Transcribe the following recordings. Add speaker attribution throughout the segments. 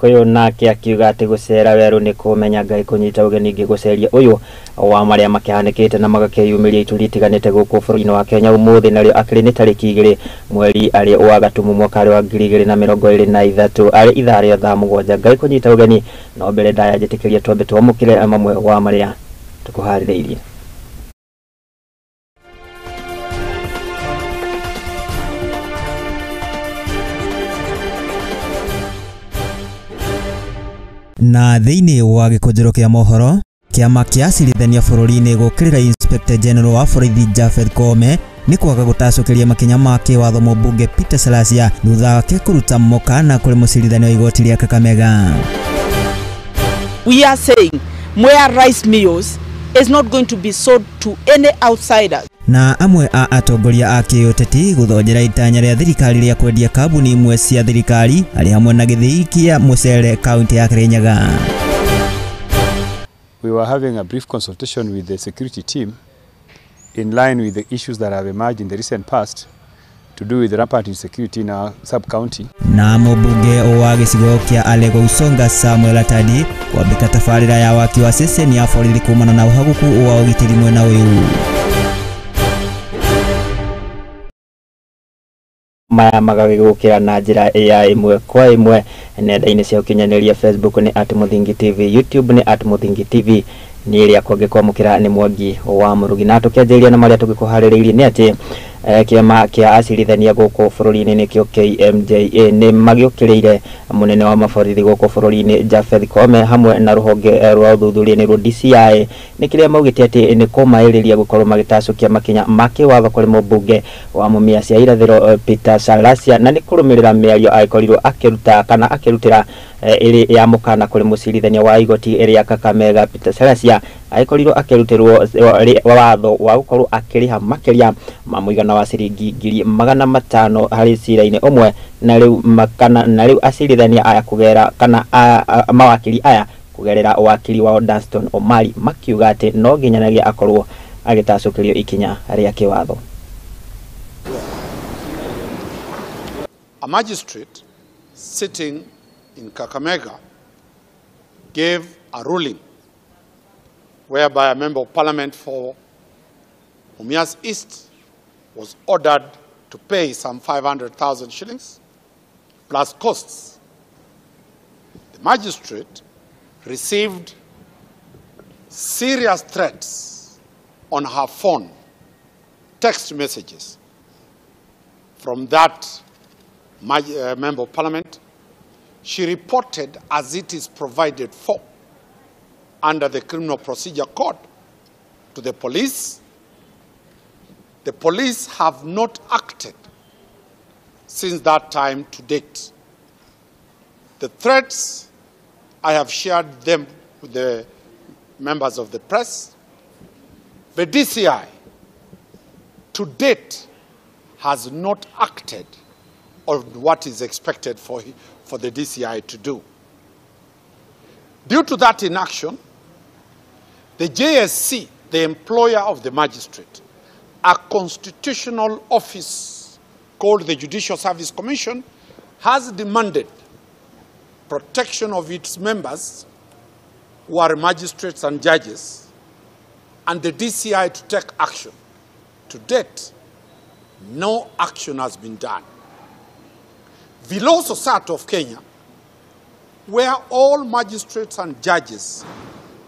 Speaker 1: Gĩkũyũ nake akiuga atĩ gũcera werũ nĩ kũmenya Ngai kũnyita ũgeni ngĩgũceria ũyũ wa marĩa makĩhanĩkĩte na magakĩyumĩria ituri itiganĩte gũkũ bũrũri-inĩ wa Kenya ũmũthĩ narĩo akĩrĩ nĩ tarĩki 2 mweri arĩ wa Gatumu mwaka wa 2023 arĩ ithaa rĩa thaa 7 Ngai kũnyita ũgeni no mbere ndaya njĩtĩkĩria twambe twamũkĩre mamwe wa marĩa tũkũharĩrĩirie.
Speaker 2: Na thĩinĩ wa gĩkũnjĩro kĩa mohoro kĩama kĩa acirithania bũrũri-inĩ gũkĩrĩra Inspector General wa borithi Japhet Koome nĩ kwaga gũtacũkĩria makinya ma kĩwatho mũmbunge Peter Salasya thutha wake kũruta mũkana kũrĩ mũcirithania wa igoti rĩa Kakamega.
Speaker 3: We are saying Mwea Rice Mills is not going to be sold to any outsiders.
Speaker 2: Na amwe a atongoria a kĩũteti gũthonjera itanya rĩa thirikari rĩa kwendia kambuni imwe cia thirikari arĩ hamwe na gĩthĩi kĩa mũcere kaunti ya Kirinyaga.
Speaker 4: We were having a brief consultation with the security team in line with the issues that have emerged in the recent past to do with the rampant insecurity in our sub-county.
Speaker 2: Na mũmbunge wa gĩcigo kĩa Alego Usonga Samuel Atadi kwambĩka tabarĩra ya waki wa ceceni ya borithi kumana na ũhagũku wa ũgitĩri mwena ũyũ.
Speaker 1: Maya magagĩgũkĩra na njĩra ya ĩmwe kwa ĩmwe nenda-inĩ cia ũkinyanĩria Facebook nĩ @Muthingi TV, YouTube nĩ @Muthingi TV. Nĩ ĩrĩa kwangĩkwamũkĩra nĩ Mwangi wa Mũrugi. Na tũkĩanjĩrĩria na marĩa tũgĩkũharĩrĩirie nĩ atĩ kĩama kĩa acirithania gũkũ bũrũri-inĩ nĩkĩo KMJA nĩ magĩũkĩrĩire mũnene wa maborithi gũkũ bũrũri-inĩ Japhet Koome hamwe na rũhonge rwa ũthuthuria nĩ rwo DCI nĩ kĩrĩa maugĩte atĩ nĩ kũmaĩrĩria gũkorwo magĩtacũkia makinya ma kĩwatho kũrĩ mũmbunge wa Mumias cia Irathĩro Peter Salasya na nĩ kũrũmĩrĩra mĩario agĩkorirwo akĩruta kana akĩrutĩra ĩrĩ ya mũkana kũrĩ mũcirithania wa igoti rĩa Kakamega Peter Salasya agĩkorirwo akĩrutĩrwo watho wa gũkorwo akĩrĩha makĩria ma mũigana wa ciringi 500,000 harĩ cira-inĩ ũmwe na rĩu makana na rĩu acirithania aya kũgera kana mawakiri aya kũgerera wakiri wao Danston Omari makiuga atĩ no nginyanagia akorwo agĩtacũkĩrio ikinya rĩa kĩwatho.
Speaker 5: A magistrate sitting in Kakamega gave a ruling whereby a member of parliament for Mumias East was ordered to pay some 500,000 shillings plus costs. The magistrate received serious threats on her phone, text messages from that member of parliament. She reported as it is provided for under the Criminal Procedure Code to the police. The police have not acted since that time to date. The threats, I have shared them with the members of the press. The DCI to date has not acted on what is expected for the DCI to do. Due to that inaction, the JSC, the employer of the magistrate, a constitutional office called the Judicial Service Commission, has demanded protection of its members who are magistrates and judges, and the DCI to take action. To date, no action has been done. The Law Society of Kenya, where all magistrates and judges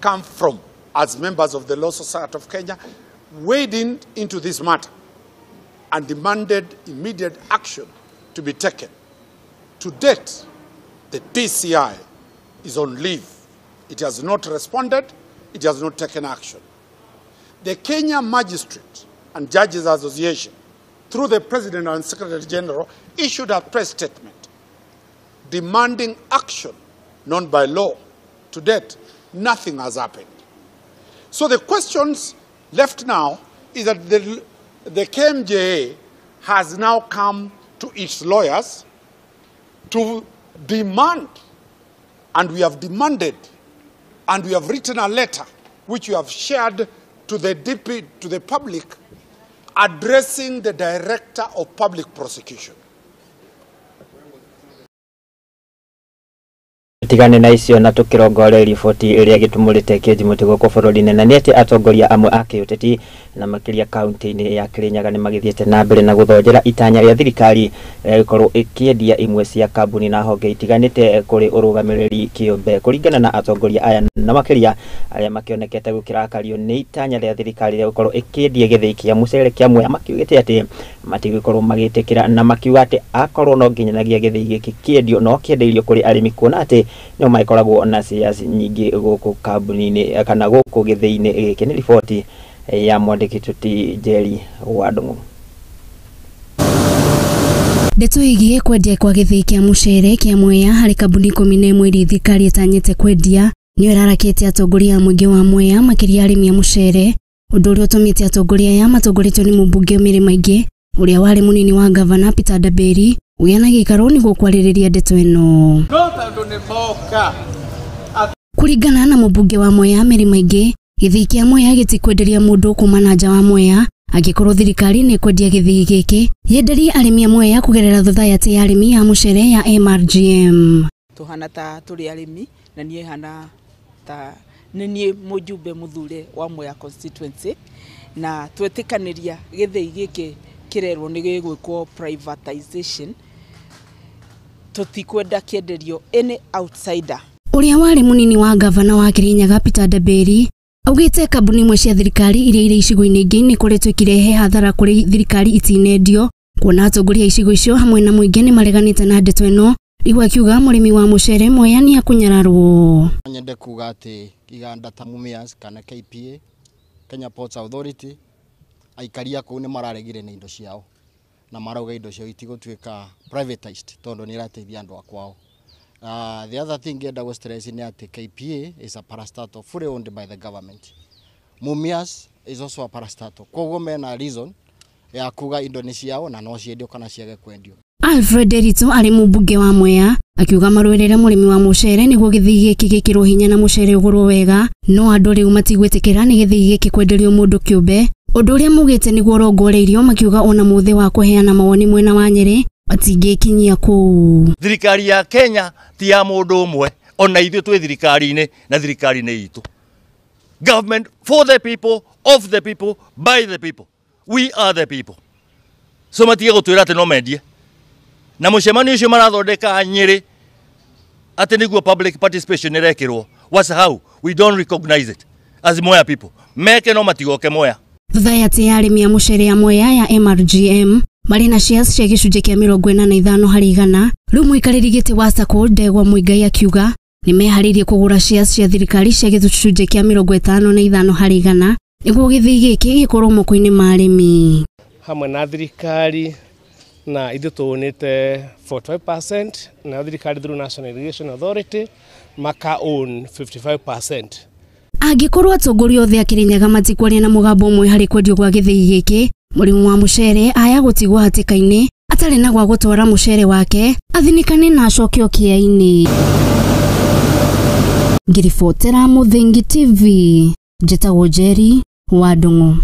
Speaker 5: come from as members of the Law Society of Kenya, weighed in into this matter and demanded immediate action to be taken. To date, the DCI is on leave. It has not responded. It has not taken action. The Kenya Magistrate and Judges Association, through the President and Secretary General, issued a press statement demanding action known by law. To date, nothing has happened. So the questions left now is that the KMJA has now come to its lawyers to demand, and we have demanded, and we have written a letter which we have shared to the DP, to the public, addressing the Director of Public Prosecution.
Speaker 1: Tũgĩtigane na icio na tũkĩrongore riboti ĩrĩa gĩtumũrĩte kĩnji mũtĩ gũkũ bũrũri-inĩ, na nĩ atĩ atongoria amwe a kĩũteti na makĩria kaunti-inĩ ya Kirinyaga nĩ magĩthiĩte na mbere na gũthonjera itanya rĩa thirikari rĩa gũkorwo ĩkĩendia imwe cia kambuni na honge itiganĩte kũrĩ ũrũgamĩrĩri kĩũmbe. Kũringana na atongoria aya na makĩria arĩa makĩonekete gũkĩrakario nĩ itanya rĩa thirikari rĩa gũkorwo ĩkĩendia gĩthĩi kĩa mũcere kĩa Mwea, makiugĩte atĩ matigũkorwo magĩtĩkĩra na makiuga atĩ akorwo no nginyanagia gĩthĩi gĩkĩ kĩendio no kĩendeirio kũrĩ arĩmi, kuona atĩ nĩo magĩkoragwo na shares nyingĩ gũkũ kambuni-inĩ kana gũkũ gĩthĩi-inĩ gĩkĩ. Nĩ riboti ya mwandĩki Tuti Njeri wa Ndung'u.
Speaker 6: Ndeto ĩgiĩ kwendia kwa gĩthĩi kĩa mũcere kĩa Mwea harĩ kambuni 11 iria thirikari ĩtanyĩte kwendia nĩyo ĩrarakĩtie atongoria a mũingĩ wa Mwea makĩria arĩmi a mũcere, ũndũ ũrĩa ũtũmĩte atongoria aya matongoretio nĩ mũmbunge Mary Maingĩ ũrĩa warĩ mũnini wa ngavana Peter Ndaberi kũgĩa na gĩikaro nĩguo kwarĩrĩria ndeto ĩno. Kũringana na mũmbunge wa Mwea Mary Maingĩ, gĩthĩi kĩa Mwea gĩtikwenderia mũndũ kuma na nja wa Mwea angĩkorwo thirikari nĩ kwendia gĩthĩi gĩkĩ yenderie arĩmi a Mwea kũgerera thothaitĩ ya arĩmi a mũcere ya MRGM.
Speaker 3: Tuhana ta tũrĩ arĩmi na niĩ hana ta nĩ niĩ mũjumbe mũthure wa Mwea constituency, na twetĩkanĩria gĩthĩi gĩkĩ kĩrerwo nĩ gĩgwĩkwo privatization, tũtikwenda kĩenderio any outsider.
Speaker 6: Ũrĩa warĩ mũnini wa ngavana wa Kirinyaga Peter Ndaberi augĩte kambuni imwe cia thirikari iria irĩ icigo-inĩ ingĩ nĩ ikoretwo ikirehe hathara kũrĩ thirikari itinendio, kuona atongoria a icigo icio hamwe na mũingĩ nĩ mareganĩte na ndeto ĩno. Rĩu akiuga mũrĩmi wa mũcere Mwea nĩ akũnyararwo.
Speaker 7: Nyende kuga atĩ iganda ta Mumias kana KPA, Kenya Ports Authority, aikaria kũu nĩ mararegire na indo ciao na marauga indo ciao itigũtuĩka privatized tondũ nĩ irateithia andũ a kwao. The other thing ngenda gũ stress nĩ atĩ KPA is a parastatal fully owned by the government. Mumias is also a parastatal. Koguo mena reason ya kuga indo nĩ ciao na no ciendio kana ciage kwendio.
Speaker 6: Alfred Erito arĩ mũmbunge wa Mwea akiuga marũĩrĩre mũrĩmi wa mũcere nĩguo gĩthĩi gĩkĩ gĩkĩrwo hinya na mũcere ũgũrwo wega, no andũ rĩu matigwĩtĩkĩra nĩ gĩthĩi gĩkĩ kwenderio mũndũ kĩũmbe, ũndũ ũrĩa maugĩte nĩguo ũrongoreirio, makiuga ona mũthĩ wa kũheana mawoni mwena wa Nyĩrĩ matingĩkinyia kũu.
Speaker 8: Thirikari ya Kenya ti ya mũndũ ũmwe, ona ithuĩ twĩ thirikari-inĩ na thirikari-inĩ itũ. Government for the people, of the people, by the people. We are the people. So matige gũtwĩra atĩ no mendie. Na mũcemanio ũcio marathondeka Nyĩrĩ atĩ nĩguo public participation ĩrekĩrwo. Wasahau, we don't recognize it as Mwea people. Meke no matigoke Mwea.
Speaker 6: Thothaitĩ ya arĩmi a mũcere ya Mwea ya MRGM marĩ na shares cia gĩcunjĩ kĩa 45 harĩ igana. Rĩu mũikarĩri gĩtĩ wa SACCO Ndegwa Muigai akiuga nĩ meharĩirie kũgũra shares cia thirikari cia gĩcunjĩ kĩa 55 harĩ igana nĩguo gĩthĩi gĩkĩ gĩkorwo moko-inĩ ma arĩmi.
Speaker 9: Hamwe na thirikari na ithuĩ tũũnĩte 45% na thirikari through National Irrigation Authority maka own 55%.
Speaker 6: Angĩkorwo atongoria othe a Kirinyaga matikwaria na mũgambo ũmwe harĩ kwendio gwa gĩthĩi gĩkĩ, mũrĩmi wa mũcere aya gũtigwo hatĩka-inĩ atarĩ na gwa gũtwara mũcere wake athinĩkane na acokio kĩa-inĩ. Ngĩribotera Mũthingi TV, njĩtagwo Njeri wa Ndung'u.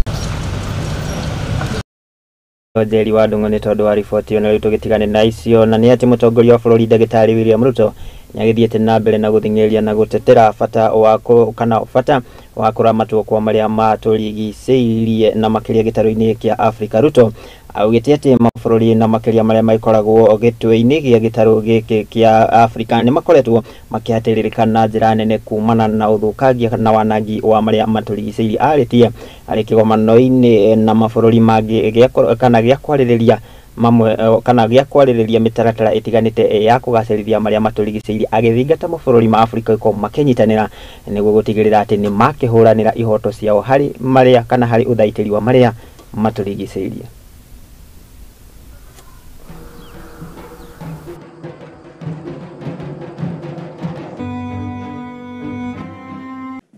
Speaker 1: Njeri wa Ndung'u nĩ tondũ wa riboti ĩyo. Na rĩu tũgĩtigane na icio, na nĩ atĩ mũtongoria wa bũrũri ndagĩtarĩ William Ruto nĩagĩthiĩte na mbere na gũthing'ĩrĩria na gũtetera bata wa kana bata wa kũramatwo kwa marĩa matũrigicĩirie na makĩria gĩtarũ-inĩ kĩa Afrika. Ruto augĩte atĩ mabũrũri na makĩria marĩa makoragwo gĩtwe-inĩ gĩa gĩtarũ gĩkĩ kĩa Afrika nĩ makoretwo makĩhatĩrĩrĩka na njĩra nene kumana na ũthũkangia na wanangi wa marĩa matũrigicĩirie. Arĩtie arĩ kĩgomano-inĩ na mabũrũri mangĩ kana gĩa kwarĩrĩria mamwe kana gĩa kwarĩrĩria mĩtaratara ĩtiganĩte ya kũgacĩrithia marĩa matũrigicĩirie, agĩthingata mabũrũri ma Afrika gũkorwo makĩnyitanĩra nĩguo gũtigĩrĩra atĩ nĩ makĩhũranĩra ihoto ciao harĩ marĩa kana harĩ ũthaitĩri wa marĩa matũrigicĩirie.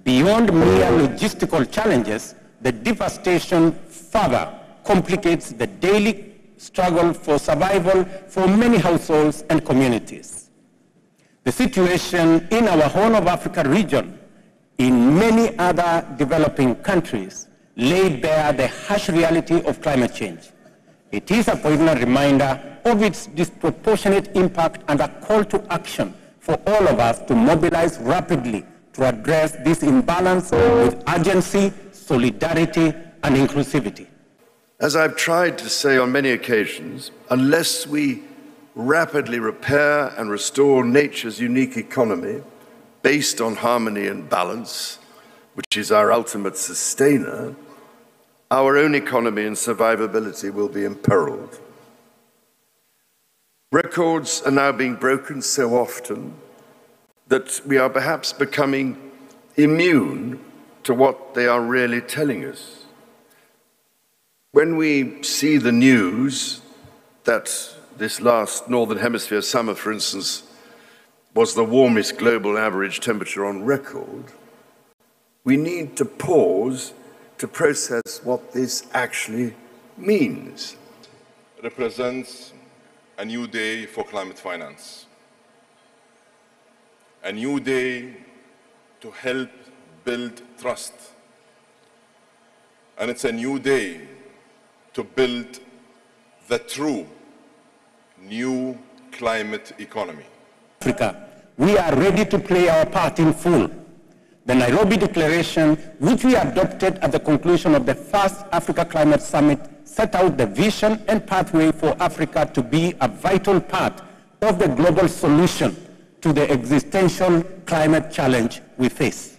Speaker 10: Beyond mere logistical challenges, the devastation further complicates the daily struggle for survival for many households and communities. The situation in our Horn of Africa region, in many other developing countries, lay bare the harsh reality of climate change. It is a poignant reminder of its disproportionate impact and a call to action for all of us to mobilize rapidly to address this imbalance with urgency, solidarity, and inclusivity.
Speaker 11: As I've tried to say on many occasions, unless we rapidly repair and restore nature's unique economy based on harmony and balance, which is our ultimate sustainer, our own economy and survivability will be imperiled. Records are now being broken so often that we are perhaps becoming immune to what they are really telling us. When we see the news that this last Northern Hemisphere summer, for instance, was the warmest global average temperature on record, we need to pause to process what this actually means.
Speaker 12: Represents a new day for climate finance, a new day to help build trust, and it's a new day to build the true new climate economy.
Speaker 10: Africa, we are ready to play our part in full. The Nairobi Declaration, which we adopted at the conclusion of the first Africa Climate Summit, set out the vision and pathway for Africa to be a vital part of the global solution to the existential climate challenge we face.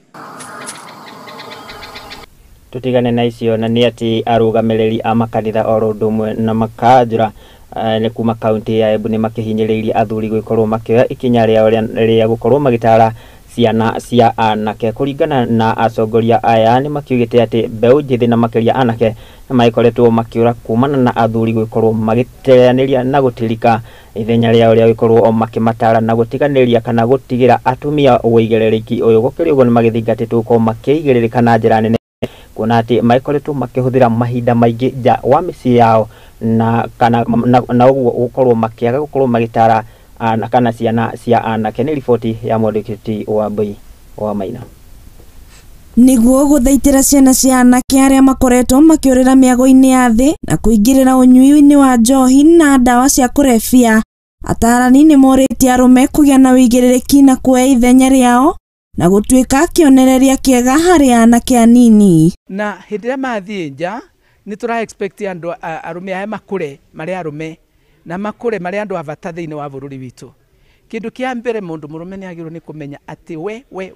Speaker 1: Tutigane na icio na nĩ atĩ arũgamĩrĩri a makanitha oro ũndũ ũmwe na makanjũra nĩ kuma kaunti ya Embu nĩ makĩhinyĩrĩirie athuri gũkorwo makĩoya ikinya rĩao rĩa gũkorwo magĩtara ciana cia anake. Kũringana na atongoria aya nĩ makiugĩte atĩ mbeũ njĩthĩ na makĩria anake nĩ magĩkoretwo makĩũra kumana na athuri gũkorwo magĩteanĩria na gũtirika ithenya rĩao rĩa gũkorwo makĩmatara na gũtiganĩria kana gũtigĩra atumia ũigĩrĩrĩki ũyũ. Gũkĩrĩ ũguo nĩ magĩthingatĩtwo gũkorwo makĩigĩrĩrĩka na njĩra nene kuona atĩ magĩkoretwo makĩhũthĩra mahinda maingĩ nja wa mĩciĩ yao na kana na ũguo gũkorwo makĩaga gũkorwo magĩtara na kana ciana cia anake. Nĩ riboti ya mwandĩki wa Mbui wa Maina.
Speaker 13: Nĩguo gũthaitĩra ciana cia anake arĩa makoretwo makĩũrĩra mĩago-inĩ ya thĩ na kũingĩrĩra ũnyui-inĩ wa njohi na ndawa cia kũrebia, atarani nĩ morĩtie arũme kũgĩa na ũigĩrĩrĩki na kuoya ithenya rĩao na gũtuĩka kĩonereria kĩega harĩ anake anini.
Speaker 3: Na hĩndĩ ĩrĩa mathiĩ nja nĩ tũra expect andũ arũme aya makũre marĩ arũme na makũre marĩ andũ a bata thĩinĩ wa bũrũri witũ. Kĩndũ kĩa mbere mũndũ mũrũme nĩ agĩrĩirwo nĩ kũmenya atĩ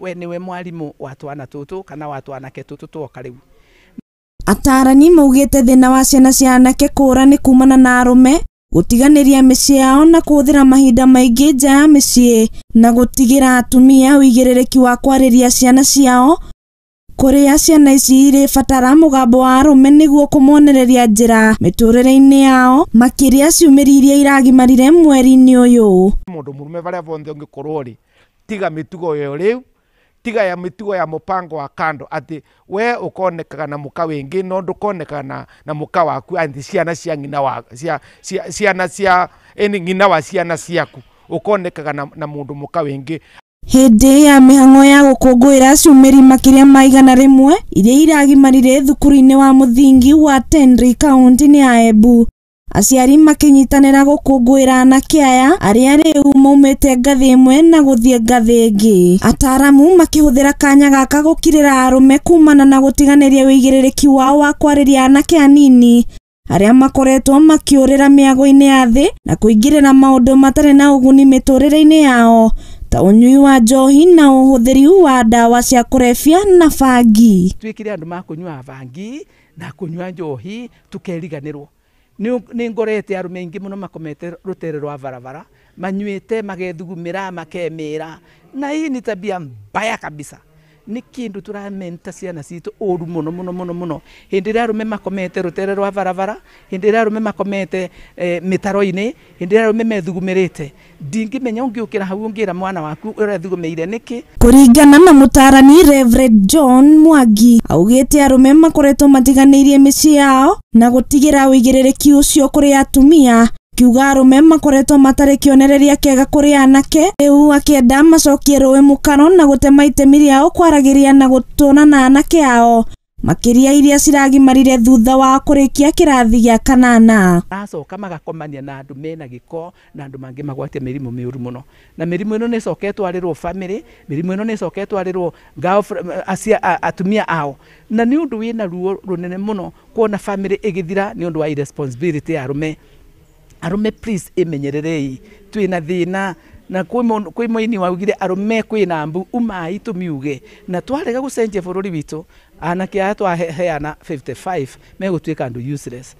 Speaker 3: we nĩwe mwarimũ wa twana tũtũ kana wa twanake tũtũ twoka rĩu.
Speaker 13: Atarani maugĩte thĩna wa ciana cia anake kũũra nĩ kumana na arũme gũtiganĩria mĩciĩ yao na kũhũthĩra mahinda maingĩ nja ya mĩciĩ na gũtigĩra atumia ũigĩrĩrĩki wa kwarĩria ciana ciao kũrĩa ciana ici irĩbatara mũgambo wa arũme nĩguo kũmonereria njĩra mĩtũrĩre-inĩ yao makĩria ciumĩri iria iragimarire mweri-inĩ ũyũ.
Speaker 14: Mũndũ mũrũme barĩa bonthe ũngĩkorwo rĩ, tiga mĩtugo ĩyo rĩu, tiga ya mĩtugo ya mũpango wa kando atĩ we ũkonekaga na mũka wĩngĩ no ndũkonekaga na mũka waku atĩ ciana cia ng'ina wa ciana cia ng'ina wa ciana ciaku ũkonekaga na mũndũ mũka wĩngĩ.
Speaker 13: Hĩndĩ ya mĩhang'o ya gũkũngũĩra ciumĩri makĩria ma 100 iria iragimarire thukuru-inĩ wa mũthingi wa Tenri kaunti-inĩ ya Embu, aciari makĩnyitanĩra gũkũngũĩra anake aya arĩa rĩu maumĩte ngathĩ ĩmwe na gũthiĩ ngathĩ ĩngĩ. Ataramu makĩhũthĩra kanya gaka gũkirĩra arũme kumana na gũtiganĩria ũigĩrĩrĩki wao wa kwarĩria anake anini arĩa makoretwo makĩũrĩra mĩago-inĩ ya thĩ na kũingĩrĩra maũndũ matarĩ na ũguni mĩtũrĩre-inĩ yao ta ũnyui wa njohi na ũhũthĩri wa ndawa cia kũrebia na bangi.
Speaker 3: Twĩkire andũ makũnyua bangi na kũnyua njohi tukeriganĩrwo. Nĩ ngorete arũme aingĩ mũno makomete rũtere rwa barabara manyuĩte magethugumĩra makemĩra, na hii ni tabia mbaya kabisa. Nĩ kĩndũ tũramenta ciana citũ ũru mũno mũno mũno mũno. Hĩndĩ ĩrĩa arũme makomete rũtere rwa barabara, hĩndĩ ĩrĩa arũme makomete mĩtaro-inĩ, hĩndĩ ĩrĩa arũme methugumĩrĩte, ndingĩmenya ũngĩũkĩra hau ũngĩra mwana waku ũrethugumĩire nĩkĩ.
Speaker 13: Kũringana na mũtarani Reverend John Mwangi, augĩte arũme makoretwo matiganĩirie mĩciĩ yao na gũtigĩra ũigĩrĩrĩki ũcio kũrĩ atumia, kiuga arũme makoretwo matarĩ kĩonereria kĩega kũrĩ anake, rĩu akĩenda macokie rũĩ mũkaro na gũtema itemi rĩao kwaragĩria na gũtũna na anake ao makĩria iria ciragimarire thutha wa kũrĩkia kĩrathi gĩa kanana.
Speaker 15: Aracoka magakomania na andũ mena gĩko na andũ mangĩ magwatia mĩrimũ mĩũru mũno, na mĩrimũ ĩno nĩ ĩcoka ĩtwarĩrwo family, mĩrimũ ĩno nĩ ĩcoka ĩtwarĩrwo atumia ao, na nĩ ũndũ wĩna ruo rũnene mũno kuona family ĩgĩthira nĩ ũndũ wa irresponsibility ya arũme. Arũme please ĩmenyererei, twĩna thĩna na kwĩ mũini waugire arũme kwĩna mbu umai tũmiuge, na twarega gũcenjia bũrũri witũ anake aya twaheana 55 megũtuĩka andũ useless.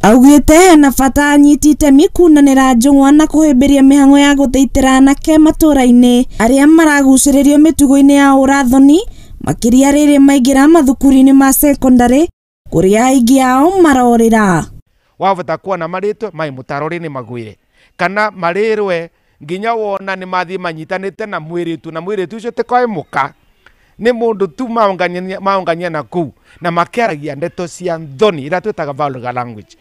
Speaker 13: Augĩte hena bata anyiti itemi kunanĩra njũng'wa na kũhĩmbĩria mĩhang'o ya gũthaitĩra anake matũra-inĩ arĩa maragucĩrĩrio mĩtugo-inĩ ya ũrathoni makĩria rĩrĩ maingĩra mathukuru-inĩ ma sekondarĩ kũrĩa aingĩ ao marorĩra.
Speaker 14: Wavota kuona marĩtwe mai mũtaro-inĩ magwĩre kana marĩrwe nginya wona nĩ mathiĩ manyitanĩte na mwĩrĩtu, na mwĩrĩtu ũcio ti kwaĩ mũka, nĩ mũndũ tu maũngania na kũu na makĩaragia ndeto cia nthoni iria twĩtaga vulgar language.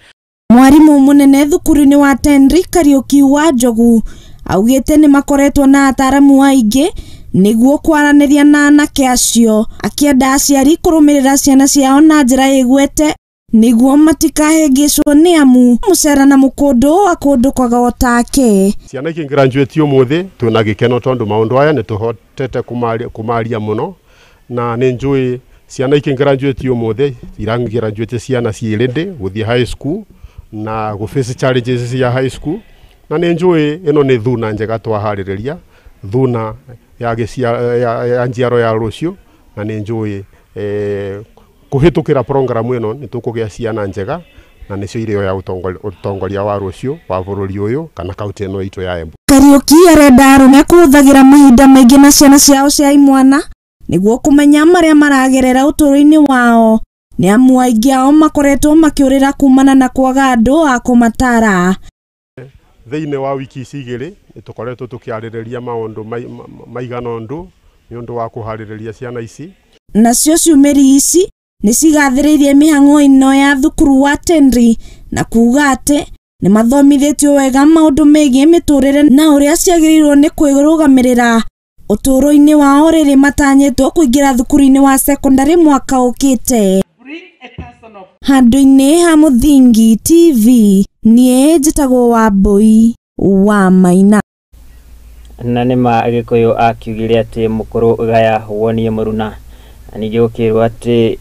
Speaker 13: Mwarimu mũnene thukuru-inĩ wa Tenri Kariuki wa Njogu augĩte nĩ makoretwo na ataramu aingĩ nĩguo kwaranĩria na anake acio, akĩenda aciari kũrũmĩrĩra ciana ciao na njĩra ĩgwete nĩguo matikahĩngĩcwo nĩ amu mũcera na mũkũndũ wa kũndũ kwaga otake.
Speaker 16: Ciana ikĩgraduate ũmũthĩ twĩna gĩkeno tondũ maũndũ aya nĩ tũhotete kũmaria mũno, na nĩ njũĩ ciana ikĩgraduate ũmũthĩ iragraduate ciana ciĩ ready gũthiĩ high school na gũ face challenges cia high school, na nĩ njũĩ ĩno nĩ thuna njega twaharĩrĩria, thuna ya njiaro ya rũciũ, na nĩ njũĩ kũhĩtũkĩra programu ĩno nĩ tũkũgĩa ciana njega na nĩcio irĩoya ũtongoria wa rũciũ wa bũrũri ũyũ kana kaunti ĩno itũ ya Embu.
Speaker 13: Kariuki arenda arũme kũhũthagĩra mahinda maingĩ na ciana ciao cia imwana nĩguo kũmenya marĩa maragerera ũtũũro-inĩ wao, nĩ amu aingĩ ao makoretwo makĩũrĩra kumana na kwaga andũ a kũmatara.
Speaker 16: Thĩinĩ wa wiki ici igĩrĩ nĩ tũkoretwo tũkĩarĩrĩria maũndũ maigana ũndũ nĩ ũndũ wa kũharĩrĩria ciana ici.
Speaker 13: Nacio ciumĩri ici nĩ cigathĩrĩirie mĩhang'o ĩno ya thukuru wa Tenri na kuuga atĩ nĩ mathomithĩtio wega maũndũ megiĩ mĩtũrĩre na ũrĩa ciagĩrĩirwo nĩ kwĩrũgamĩrĩra ũtũũro-inĩ wao rĩrĩ matanyĩtwo kũingĩra thukuru-inĩ wa sekondarĩ mwaka ũkĩte. Handũ-inĩ ha Mũthingi TV, niĩ njĩtagwo Wambui wa Maina.
Speaker 1: Na nĩ ma Gĩkũyũ akiugire atĩ mũkũrũ gaya wonie mũruna, na ningĩ gũkĩrwo atĩ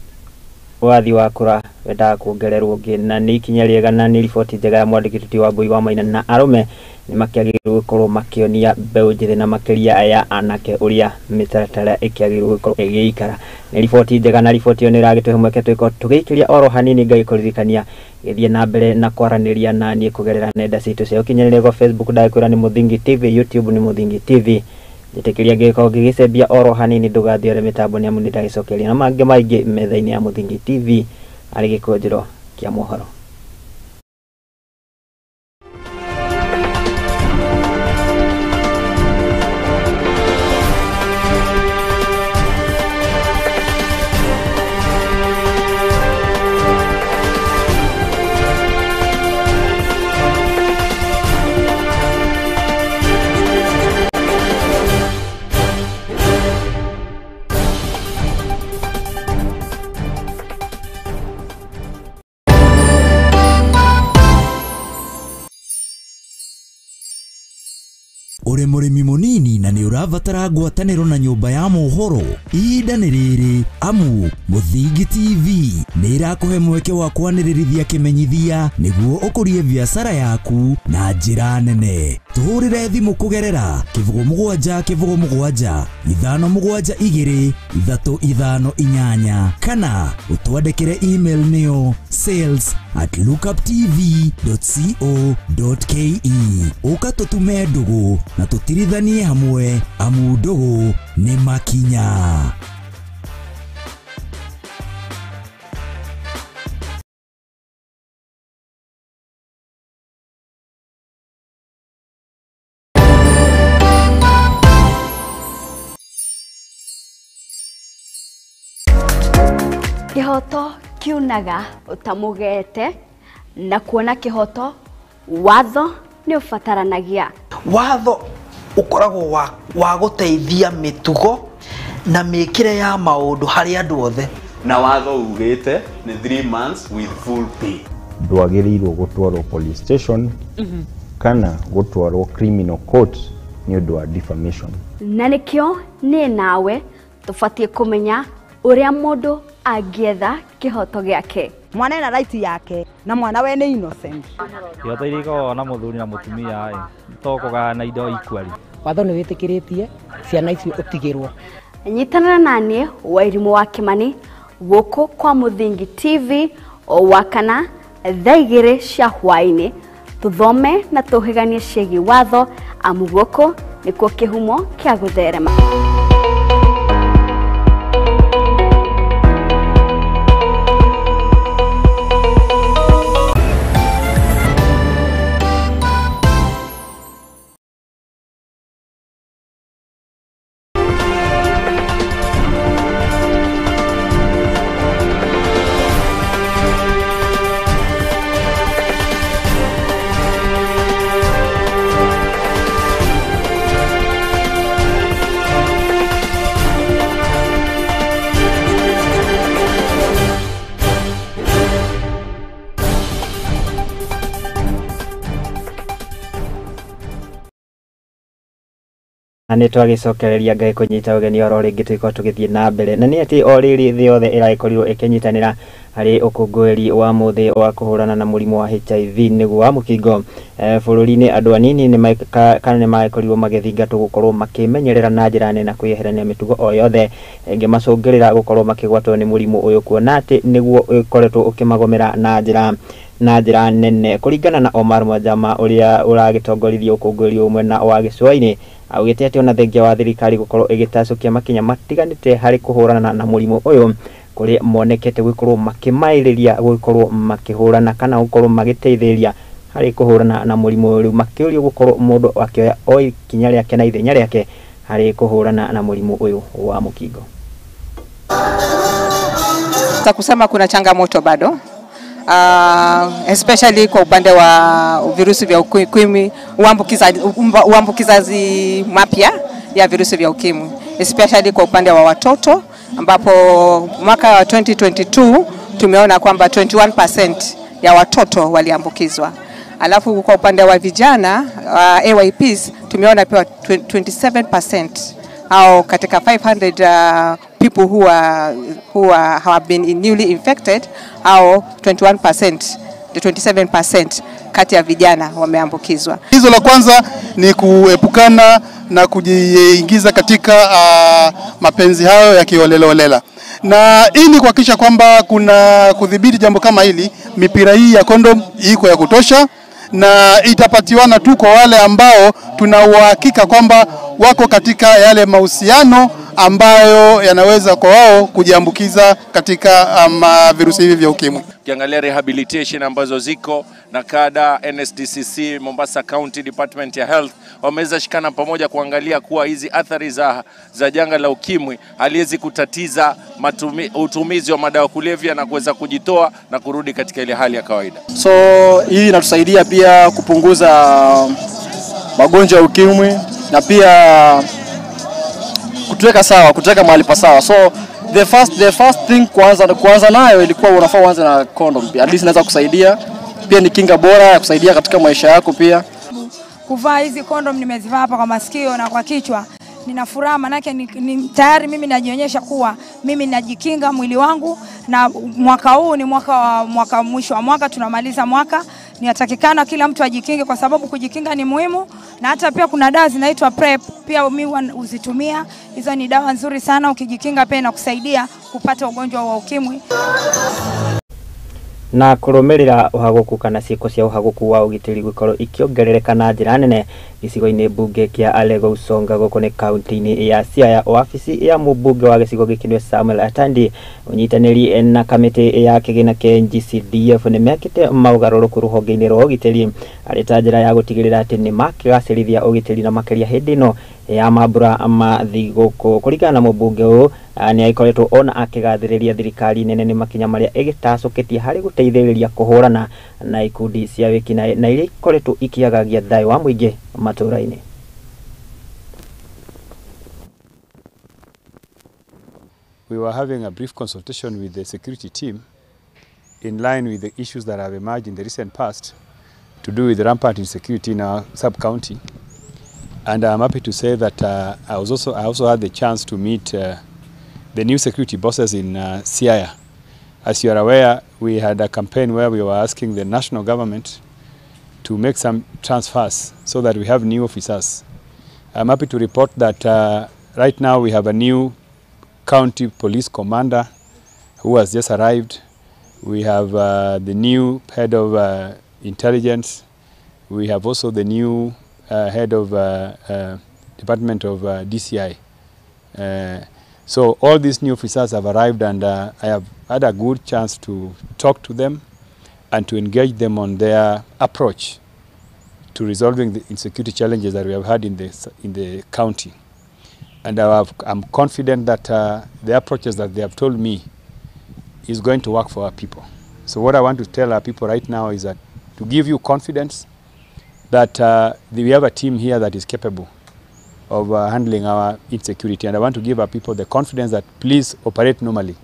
Speaker 1: wathi wakũra wendaga kuongererwo ũngĩ, na nĩ ikinya rĩega na nĩ riboti njega ya mwandĩki Wambui wa Maina, na arũme nĩ makĩagĩrĩirwo gũkorwo makĩonia mbeũ njĩthĩ na makĩria ya anake ũrĩa mĩtaratara ĩkĩagĩrĩirwo gũkorwo ĩgĩikara. Nĩ riboti njega na riboti ĩyo nĩ ĩragĩtũhe mweke twĩkorwo tũgĩikĩria oro hanini. Ngagĩkũririkania gĩthiĩ na mbere na kwaranĩria na niĩ kũgerera nenda citũ cia ũkinyanĩria gwa Facebook ndagĩkwĩra nĩ Mũthingi TV, YouTube nĩ Mũthingi TV. Njĩtĩkĩria ngĩgĩkorwo ngĩgĩcembia oro hanini ndũgathiore mĩtambo nĩ amu nĩ ndagĩcokeria na mangĩ maingĩ metha-inĩ ya Mũthingi TV arĩ gĩkũnjĩro kĩa mohoro.
Speaker 17: Uri mũrĩmi mũnini na nĩ ũrabatara ngwatanĩro na nyũmba ya mohoro, ihinda nĩ rĩrĩ amu Mũthingi TV nĩ ĩrakũhe mweke wa kwanĩrĩrithia kĩmenyithia nĩguo ũkũrie biacara yaku na njĩra nene. Tũhũrĩre thimũ kũgerera 07 07 572 358 kana ũtwandĩkĩre email nĩyo sales@lookuptv.co.ke. Ũka tũtume ndũgũ na tũtirithanie hamwe amu ndũgũ nĩ makinya.
Speaker 18: Kĩhoto kiunaga ũtamũgete na kuona kĩhoto watho nĩ ũbataranagia.
Speaker 19: Watho ũkoragwo wa gũteithia mĩtugo na mĩkĩre ya maũndũ harĩ andũ othe.
Speaker 20: Na watho ugĩte nĩ 3 months with full pay.
Speaker 21: Ndwagĩrĩirwo gũtwarwo police station kana gũtwarwo criminal court nĩ ũndũ wa defamation.
Speaker 18: Na nĩkĩo niĩ nawe tũbatiĩ kũmenya ũrĩa mũndũ angĩetha kĩhoto gĩake.
Speaker 22: Mwana ena right yake na mwana we nĩ innocent.
Speaker 23: Ihoto iria ikoragwo na mũthuri na mũtumia ĩ to kũgayana indo equally.
Speaker 24: Watho nĩ wĩtĩkĩrĩtie ciana icio ũtigĩrwo.
Speaker 18: Nyitanĩra naniĩ Wairimũ wa Kĩmani gũkũ kwa Mũthingi TV o wakana thaa 2 cia hwaĩ-inĩ, tũthome na tũhĩganie ciĩgiĩ watho, amu gũkũ nĩkuo kĩhumo kĩa gũtherema.
Speaker 1: Na nĩ twagĩcokereria Ngai kũnyita ũgeni oro rĩngĩ tũgĩkorwo tũgĩthiĩ na mbere na nĩ atĩ o rĩrĩ thĩ yothe ĩragĩkorirwo ĩkĩnyitanĩra harĩ ũkũngũĩri wa mũthĩ wa kũhũrana na mũrimũ wa HIV nĩguo wa mũkingo. Bũrũri-inĩ andũ anini kana nĩ magĩkorirwo magĩthingatwo gũkorwo makĩmenyerera na njĩra nene na kwĩyeherania mĩtugo o yothe ĩngĩmacũngĩrĩra gũkorwo makĩgwatwo nĩ mũrimũ ũyũ, kuona atĩ nĩguo ũkoretwo ũkĩmagomera na njĩra nene. Kũringana na Omar Mwajama ũrĩa ũragĩtongoririe ũkũngũĩri ũmwe na wa gĩcũa-inĩ, augĩte atĩ ona thengia wa thirikari gũkorwo ĩgĩtacũkia makinya matiganĩte harĩ kũhũrana na mũrimũ ũyũ, kũrĩ monekete gũkorwo makĩmaĩrĩria gũkorwo makĩhũrana kana gũkorwo magĩteithĩrĩria harĩ kũhũrana na mũrimũ ũyũ, rĩu makĩũrio gũkorwo mũndũ akĩoya o ikinya rĩake na ithenya rĩake harĩ kũhũrana na mũrimũ ũyũ wa mũkingo.
Speaker 25: Kusema kuna changamoto bado, especially kwa upande wa virusi vya ukimwi, uambukizaji mapya ya virusi vya ukimwi, especially kwa upande wa watoto, ambapo mwaka wa 2022 tumeona kwamba 21% ya watoto waliambukizwa. Alafu kwa upande wa vijana AYPs tumeona pia 27% au katika 500 people who have been newly infected, au 21%, the 27% kati ya vijana wameambukizwa.
Speaker 26: Hizo la kwanza ni kuepukana na kujiingiza katika mapenzi hayo ya kiholela. Na ili kuhakikisha kwamba kuna kudhibiti jambo kama hili, mipira hii ya kondom iko ya kutosha na itapatiwana tu kwa wale ambao tuna uhakika kwamba wako katika yale mahusiano ambayo yanaweza kwa wao kujiambukiza katika virusi hivi vya ukimwi.
Speaker 27: Ukiangalia rehabilitation ambazo ziko na kada NSDCC, Mombasa County Department ya Health wameweza shikana pamoja kuangalia kuwa hizi athari za janga la ukimwi haliwezi kutatiza utumizi wa madawa kulevya na kuweza kujitoa na kurudi katika ile hali ya kawaida.
Speaker 28: So hii inatusaidia pia kupunguza magonjwa ya ukimwi na pia kutuweka sawa, kutuweka mahali pa sawa. So the first thing kuanza nayo ilikuwa unafaa uanze na condom. At least inaweza kusaidia. Pia ni kinga bora ya kusaidia katika maisha yako pia.
Speaker 29: Kuvaa hizi condom nimezivaa hapa kwa masikio na kwa kichwa. Nina furaha manake ni tayari mimi najionyesha kuwa mimi najikinga mwili wangu, na mwaka huu ni mwaka mwisho wa mwaka, tunamaliza mwaka. Ninatakikana kila mtu ajikinge kwa sababu kujikinga ni muhimu, na hata pia kuna dawa zinaitwa PrEP pia mimi huzitumia. Hizo ni dawa nzuri sana, ukijikinga pia inakusaidia kupata ugonjwa wa ukimwi.
Speaker 1: Na kurumirira uhaguku kana ciiko cia uhaguku wa ugitiri gukorwo ikiongerereka na njira nene gicigo-ini bunge kia Alego Usonga guku ni kaunti-ini ya Siaya. Wabici ya mubunge wa gicigo giki ni Samuel Atandi unyitaniri na kamiti ya kigina kia GCDF ni mekite maugaruruku ruhonge-ini rwa ugitiri ari ta njira ya gutigirira ati ni makigacirithia ugitiri na makiria hindi ino ya mambura ma thiguku. Kuringana na mubunge uyu ni aikoretwo ona akigathiriria thirikari nene ni makinya maria igitacukitie hari guteithiriria kuhurana na ikundi cia wiki na iria ikoretwo ikiagagia thayo wa muingi matura-ini.
Speaker 2: we were having a brief consultation with the security team in line with the issues that have emerged in the recent past to do with rampant insecurity in our sub-county. And I'm happy to say that I also had the chance to meet the new security bosses in Siaya. As you are aware, we had a campaign where we were asking the national government to make some transfers so that we have new officers. I'm happy to report that right now we have a new county police commander who has just arrived. We have the new head of intelligence. We have also the new head of Department of DCI. So all these new officers have arrived, and I have had a good chance to talk to them and to engage them on their approach to resolving the insecurity challenges that we have had in the county. And I'm confident that the approaches that they have told me is going to work for our people. So what I want to tell our people right now is that to give you confidence that we have a team here that is capable of handling our insecurity. And I want to give our people the confidence that please operate normally.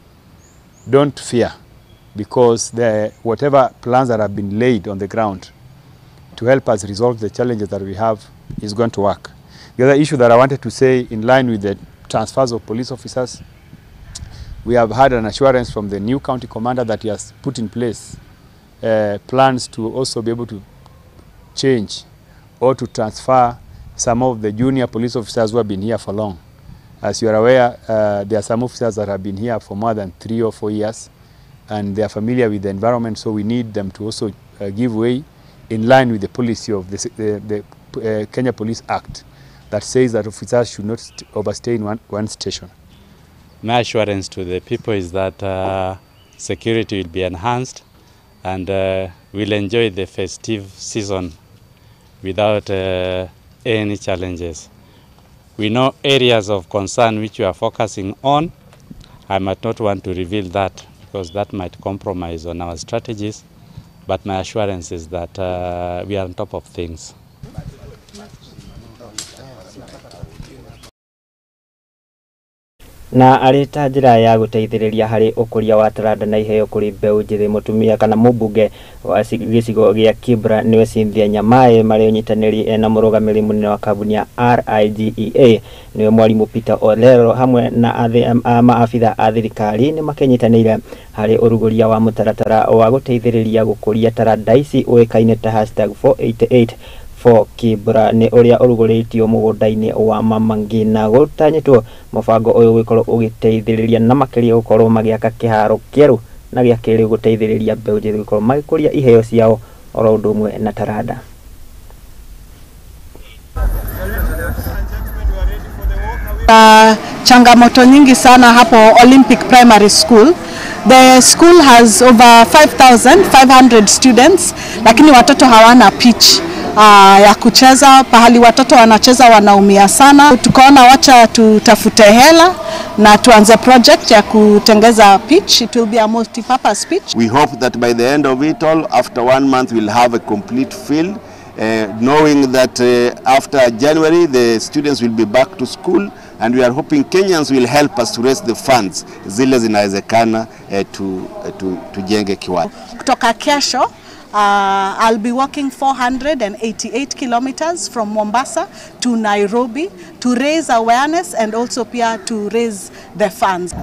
Speaker 2: Don't fear, because whatever plans that have been laid on the ground to help us resolve the challenges that we have is going to work. The other issue that I wanted to say in line with the transfers of police officers, we have had an assurance from the new county commander that he has put in place plans to also be able to change or to transfer some of the junior police officers who have been here for long. As you are aware, there are some officers that have been here for more than 3 or 4 years, and they are familiar with the environment, so we need them to also give way in line with the policy of the Kenya Police Act that says that officers should not overstay in one station.
Speaker 4: My assurance to the people is that security will be enhanced, and we'll enjoy the festive season without any challenges. We know areas of concern which we are focusing on. I might not want to reveal that because that might compromise on our strategies, but my assurance is that we are on top of things.
Speaker 1: Na arĩ ta njĩra ya gũteithĩrĩria harĩ ũkũria wa taranda na iheo kũrĩ mbeũ njĩthĩ, mũtumia kana mũmbunge wa gĩcigo gĩa Kibra nĩwe Cynthia Nyamae marĩ ũnyitanĩri na mũrũgamĩrĩri mũnene wa kambuni ya RIGEA nĩwe mwarimũ Peter Olero hamwe na maabitha a thirikari nĩ makenyitanĩire harĩ ũrugũria wa mũtaratara wa gũteithĩrĩria gũkũria taranda ici ũĩkaine ta #488 for Kibra nĩ ũrĩa ũrugũrĩtio mũgũnda-inĩ wa Mama Ngina. Gũtanyĩtwo mũbango ũyũ gũkorwo ũgĩteithĩrĩria na makĩria gũkorwo magĩaka kĩharo kĩerũ na gĩa kĩrĩu gũteithĩrĩria mbeũ njĩthĩ gũkorwo magĩkũria iheo ciao oro ũndũ ũmwe na taranda.
Speaker 5: Changamoto nyingi sana hapo Olympic Primary School. The school has over 5,500 students, lakini watoto hawana pitch ya kucheza. Pahali watoto wanacheza wanaumia sana. Tukaona wacha tutafute hela na tuanze project ya kutengeza pitch. It will be a multi-purpose pitch.
Speaker 6: We hope that by the end of it all, after 1 month, we'll have a complete field, knowing that after January, the students will be back to school, and we are hoping Kenyans will help us to raise the funds zile zinawezekana tujenge kiwanja.
Speaker 5: Kutoka kesho, I'll be walking 488 kilometers from Mombasa to Nairobi to raise awareness and also pia to raise the funds.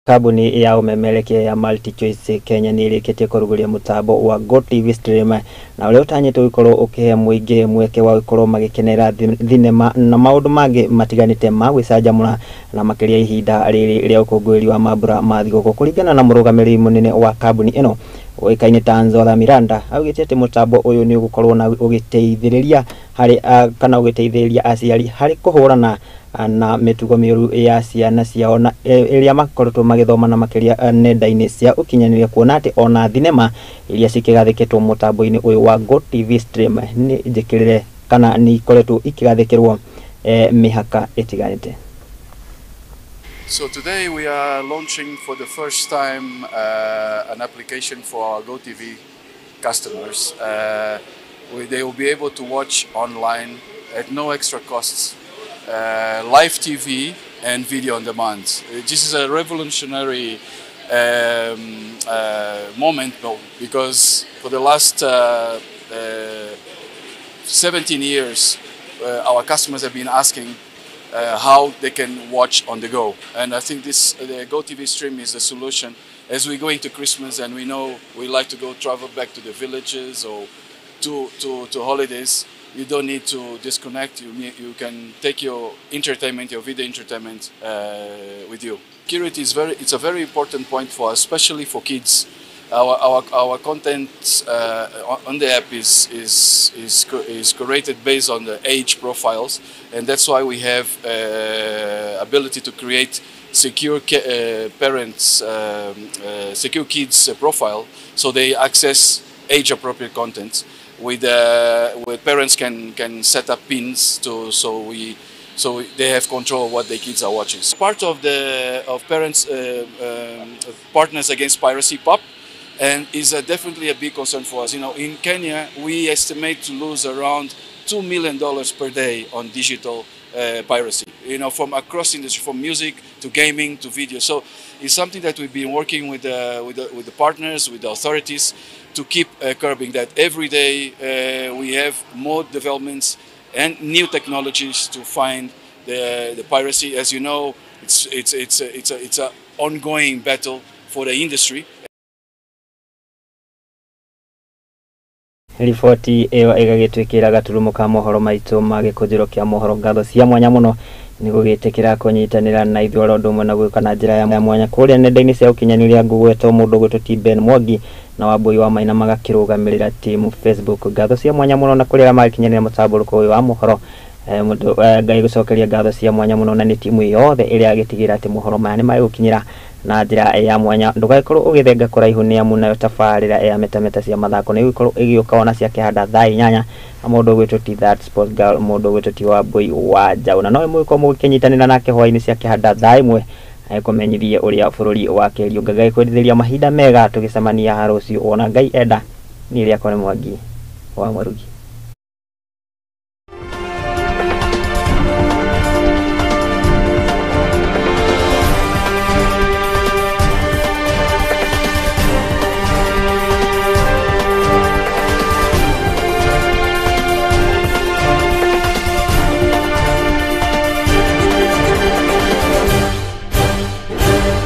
Speaker 1: Kambuni ya ũmemerekia ya MultiChoice Kenya nĩ ĩrĩkĩtie kũrugũria mũtambo wa GoTV Stream na ũrĩa ũtanyĩtwo gũkorwo ũkĩhe mũingĩ mweke wa gũkorwo magĩkenera thinema na maũndũ mangĩ matiganĩte ma gwĩcanjamũra na makĩria ihinda rĩrĩ rĩa ũkũngũĩri wa mambura ma thigũkũ. Kũringana na mũrũgamĩrĩri mũnene wa kambuni ĩno ũĩkaine ta Nzola Miranda, augĩte atĩ mũtambo ũyũ nĩ ũgũkorwo na ũgĩteithĩrĩria harĩ kana ũgĩteithĩrĩria aciari harĩ kũhũrana na mĩtugo mĩũru ya ciana ciao na ĩrĩa makoretwo magĩthoma na makĩria nenda-inĩ cia ũkinyanĩria, kuona atĩ ona thinema iria cikĩgathĩkĩtwo mũtambo-inĩ ũyũ wa GoTV Stream nĩ njĩkĩrĩre kana nĩ ikoretwo ikĩgathĩkĩrwo mĩhaka ĩtiganĩte.
Speaker 7: So today we are launching for the first time an application for our GoTV customers. They will be able to watch online at no extra costs live TV and video on demand. This is a revolutionary moment, because for the last 17 years, our customers have been asking how they can watch on the go. And I think this the GoTV Stream is the solution. As we go into Christmas, and we know we like to go travel back to the villages or to holidays, you don't need to disconnect. You can take your entertainment, your video entertainment with you. Security is it's a very important point for us, especially for kids. Our content on the app is curated based on the age profiles, and that's why we have ability to create secure parents, secure kids profile, so they access age-appropriate content. With parents can set up pins so they have control of what their kids are watching. So part of the parents Partners Against Piracy, PAP, and is definitely a big concern for us. You know, in Kenya, we estimate to lose around $2 million per day on digital piracy, you know, from across industry, from music to gaming to video. So it's something that we've been working with the partners, with the authorities, to keep curbing that. Every day we have more developments and new technologies to find the piracy. As you know, it's an ongoing battle for the industry.
Speaker 1: Riboti ĩyo ĩgagĩtwĩkĩra gaturumo ka mohoro maitũ ma gĩkũnjĩro kĩa mohoro. Ngatho cia mwanya mũno nĩ gũgĩtĩkĩra kũnyitanĩra na ithuĩ oro ũndũ ũmwe na gwĩka na njĩra ya mwanya kũrĩa nenda-inĩ cia ũkinyanĩria ngũgwetwo mũndũ ũgwĩtwo ti Ben Mwangi na Wambui wa Maina magakĩrũgamĩrĩra timu Facebook. Ngatho cia mwanya mũno na kũrĩa magĩkinyanĩra mũtambũrũko ũyũ wa mohoro. Ngai gũcokeria ngatho cia mwanya mũno na nĩ timu yothe ĩrĩa agĩtigĩra atĩ mohoro maya nĩ magũkinyĩra na njĩra ya mwanya. Ndũgagĩkorwo ũgĩthenga kũraihu nĩ amu nayo tabarĩra ya metameta cia mathako nĩ ĩgũkorwo ĩgĩũka ona cia kĩhanda thaa 8 na mũndũ ũgwĩtwo ti That Sports Girl, mũndũ ũgwĩtwo ti Wambui wa Njaũ, na no mũgĩkorwo mũgĩkĩnyitanĩra nake hwaĩ-inĩ cia kĩhanda thaa 1 agĩkũmenyithie ũrĩa bũrũri wa kĩriũnga. Ngai kwendithĩria mahinda mega, tũgĩcemania rũciũ wona Ngai enda. Niĩ rĩakwa nĩ Mwangi wa Mwarugi.